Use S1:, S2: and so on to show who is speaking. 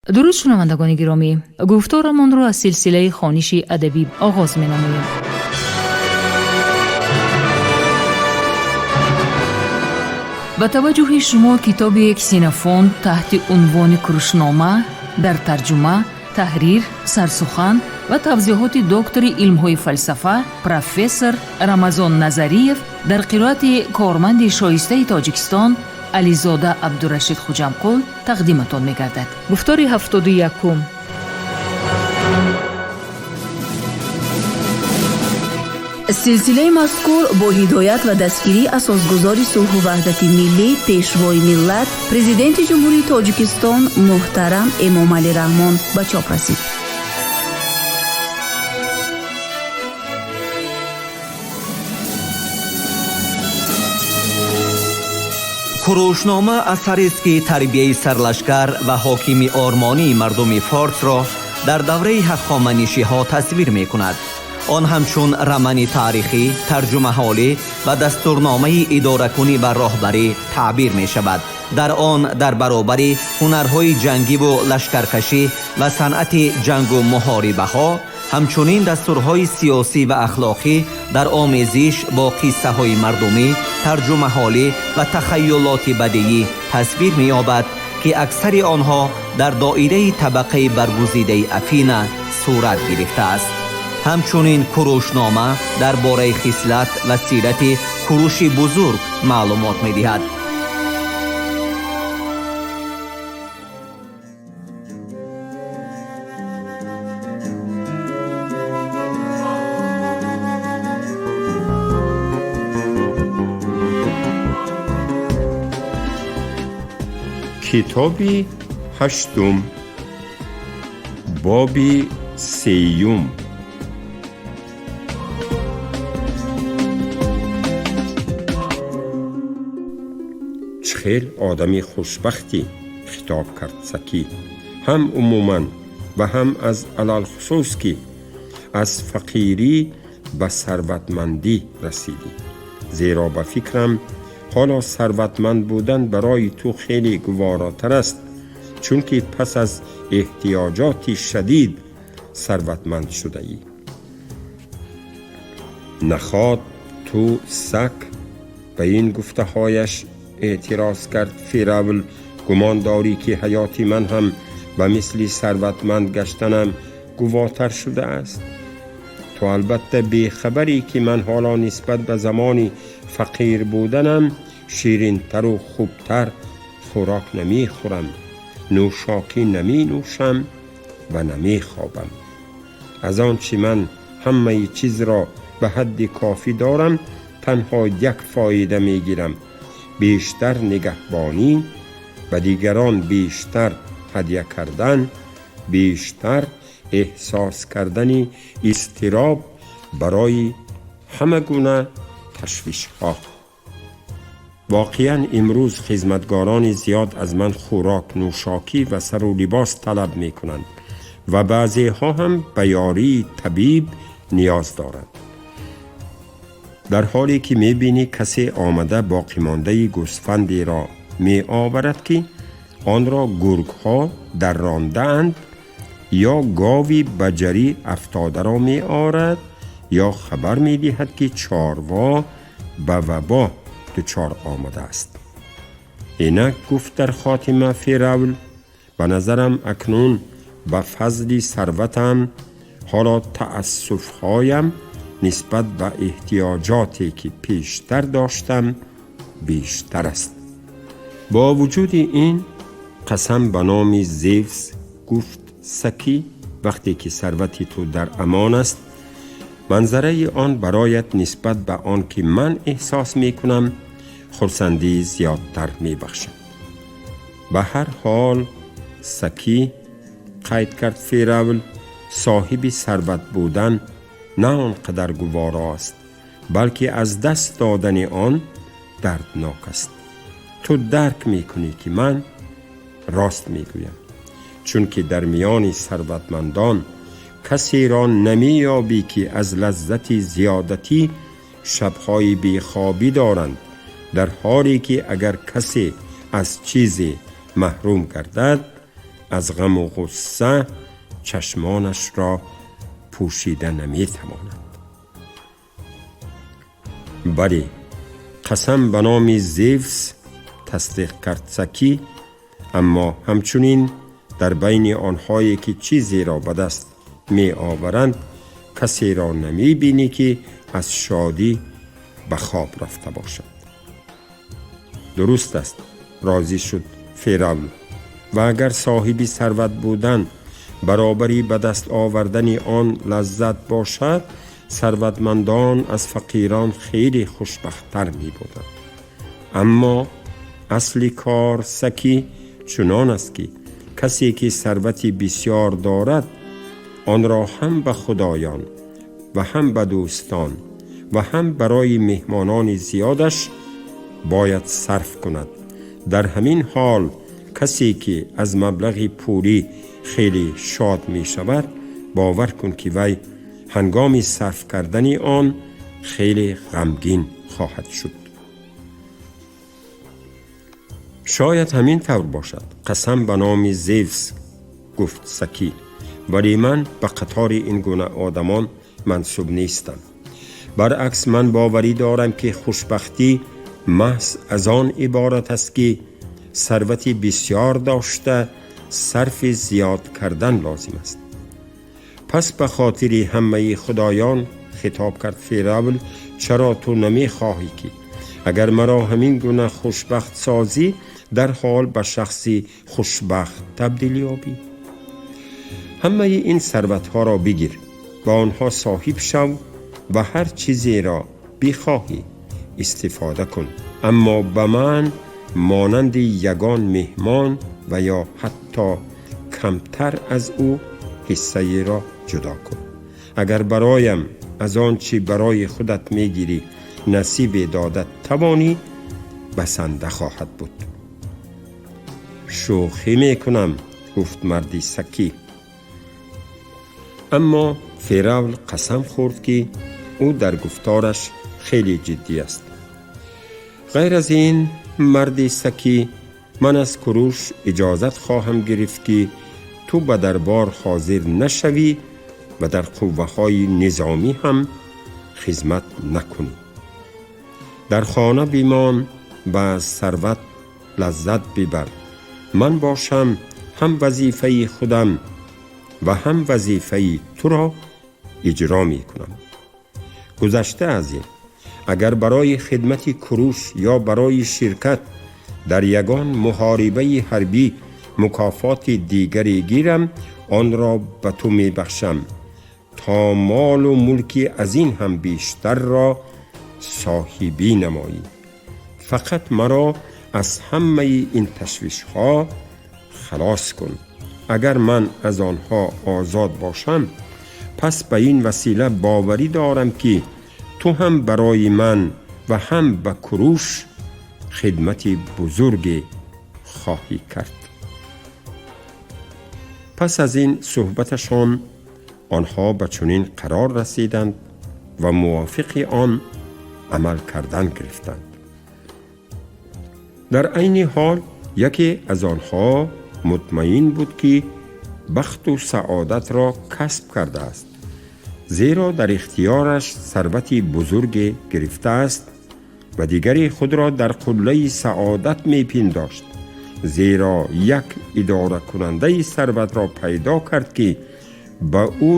S1: Дуруд, шунавандагони гиромӣ! Гуфторамонро аз силсилаи хониши адабӣ оғоз менамоем. Ба таваҷҷӯҳи шумо китоби Ксенофонт таҳти унвони Курушнома дар тарҷума, таҳрир, сарсухан ва тавзеҳоти доктори илмҳои фалсафа, профессор Рамазон Назариев дар қироати корманди шоистаи Тоҷикистон Ализода Абдурашид Хуҷамқул тақдиматон мегардад. Гуфтори 71.
S2: Силсилаи мазкур бо ҳидоят ва дастгирии асосгузори сулҳу ваҳдати миллӣ, Пешвои миллат, Президенти Ҷумҳурии Тоҷикистон муҳтарам Эмомалӣ Раҳмон ба чоп расид.
S3: Курушнома асарест, ки тарбияи сарлашкар ва ҳокими ормонии мардуми форсро дар давраи ҳахоманишиҳо тасвир мекунад. Он ҳамчун рамани таърихӣ, тарҷумаҳолӣ ва дастурномаи идоракунӣ ва роҳбарӣ таъбир мешавад. Дар он дар баробари ҳунарҳои ҷангиву лашкаркашӣ ва санъати ҷангу муҳорибаҳо, ҳамчунин дастурҳои сиёсӣ ва ахлоқӣ дар омезиш бо қиссаҳои мардумӣ, тарҷумаҳолӣ ва тахайюлоти бадиӣ тасвир меёбад, ки аксари онҳо дар доираи табақаи баргузидаи Афина сурат гирифтааст. Ҳамчунин Курушнома дар бораи хислат ва сирати Куруши Бузург маълумот медиҳад.
S4: Китоби ҳаштум, боби сеюм. Чӣ хел одами хушбахтӣ, хитоб кард Сакӣ, ҳам умуман ва ҳам аз алалхусус, ки аз фақирӣ ба сарватмандӣ расидӣ, зеро ба фикрам, ҳоло сарватманд будан барои ту хеле гуворотар аст, чунки пас аз эҳтиёҷоти шадид сарватманд шудаӣ. Наход ту сак, ба ин гуфтаҳояш эътироз кард Фиравл, гумон дорӣ, ки ҳаёти ман ҳам ба мисли сарватманд гаштанам гувотар шудааст? Ту албатта бехабарӣ, ки ман ҳоло нисбат ба замони фақир буданам ширинтару хубтар хӯрок намехӯрам, нӯшокӣ наменӯшам ва намехобам. Аз он чӣ ман ҳамаи чизро ба ҳадди кофӣ дорам, танҳо як фоида мегирам: бештар нигаҳбонӣ, ба дигарон бештар ҳадя кардан, бештар эҳсос кардани изтироб барои ҳама гуна ташвишҳо. Воқеан, имрӯз хизматгорони зиёд аз ман хӯрок, нӯшокӣ ва сару либос талаб мекунанд ва баъзеҳо ҳам ба ёрии табиб ниёз доранд, дар ҳоле ки мебинӣ, касе омада боқимондаи гӯсфандеро меоварад, ки онро гургҳо даррондаанд, ё гови ба ҷарӣ афтодаро меорад, ё хабар медиҳад, ки чорво ба вабо дучор омадааст. Инак, гуфт дар хотима Фиравл, ба назарам, акнун ба фазли сарватам ҳоло таассуфҳоям нисбат ба эҳтиёҷоте, ки пештар доштам, бештар аст. Бо вуҷуди ин, қасам ба номи Зевс, гуфт Сакӣ, вақте ки сарвати ту дар амон аст, манзараи он бароят нисбат ба он ки ман эҳсос мекунам хурсандии зиёдтар мебахшад. Ба ҳар ҳол, Сакӣ, қайд кард Фиравл, соҳиби сарват будан на он қадар гуворо аст, балки аз даст додани он дарднок аст. Ту дарк мекунӣ, ки ман рост мегӯям, чунки дар миёни сарватмандон касеро намеёбӣ, ки аз лаззати зиёдатӣ шабҳои бехобӣ доранд, дар ҳоле ки агар касе аз чизе маҳрум гардад, Аз ғаму ғусса чашмонашро пӯшида наметавонад. Бале, қасам ба номи Зевс, тасдиқ кард Сакӣ, аммо ҳамчунин дар байни онҳое ки чизеро ба даст меоваранд, касеро намебинӣ, ки аз шодӣ ба хоб рафта бошад. Дуруст аст, розӣ шуд Феравл, ва агар соҳиби сарват будан баробари ба даст овардани он лаззат бошад, сарватмандон аз фақирон хеле хушбахттар мебуданд. Аммо асли кор, Сакӣ, чунон аст, ки касе ки сарвати бисьёр дорад, онро ҳам ба худоён ва ҳам ба дӯстон ва ҳам барои меҳмонони зиёдаш бояд сарф кунад. Дар ҳамин ҳол касе ки аз маблағи пулӣ хеле шод мешавад, бовар кун, ки вай ҳангоми сарф кардани он хеле ғамгин хоҳад шуд. Шояд ҳамин тавр бошад, қасам ба номи Зевс, гуфт Сакӣ, вале ман ба қатори ин гуна одамон мансуб нестам. Баръакс, ман боварӣ дорам, ки хушбахтӣ маҳз аз он иборат аст, ки сарвати бисьёр дошта, сарфи зиёд кардан лозим аст. Пас ба хотири ҳамаи худоён, хитоб кард Феравл, чаро ту намехоҳӣ, ки агар маро ҳамин гуна хушбахт созӣ, дар ҳол ба шахси хушбахт табдил ёбӣ? Ҳамаи ин сарватҳоро бигир, ба онҳо соҳиб шав ва ҳар чизеро бихоҳӣ истифода кун, аммо ба ман монанди ягон меҳмон ва ё ҳатто камтар аз ӯ ҳиссаеро ҷудо кун. Агар бароям аз он чӣ барои худат мегирӣ насибе дода тавонӣ, басанда хоҳад буд. Шӯхӣ мекунам, гуфт марди сакӣ. Аммо Феравл қасам хӯрд, ки ӯ дар гуфтораш хеле ҷиддӣ аст. Ғайр аз ин, марди сакӣ, ман аз Куруш иҷозат хоҳам гирифт, ки ту ба дарбор ҳозир нашавӣ ва дар қувваҳои низомӣ ҳам хизмат накунӣ. Дар хона бимон ва аз сарват лаззат бибар. Ман бошам, ҳам вазифаи худам ва ҳам вазифаи туро иҷро мекунам. Гузашта аз ин, агар барои хидмати Куруш ё барои ширкат дар ягон муҳорибаи ҳарбӣ мукофоти дигаре гирам, онро ба ту мебахшам, то молу мулки аз ин ҳам бештарро соҳибӣ намоӣ. Фақат маро аз ҳамаи ин ташвишҳо халос кун. Агар ман аз онҳо озод бошам, пас ба ин васила боварӣ дорам, ки ту ҳам барои ман ва ҳам ба Куруш хидмати бузурге хоҳӣ кард. Пас аз ин суҳбаташон онҳо ба чунин қарор расиданд ва мувофиқи он амал кардан гирифтанд. Дар айни ҳол яке аз онҳо мутмаин буд, ки бахту саодатро касб кардааст, зеро дар ихтиёраш сарвати бузурге гирифтааст, ва дигаре худро дар қуллаи саодат мепиндошт, зеро як идоракунандаи сарватро пайдо кард, ки ба ӯ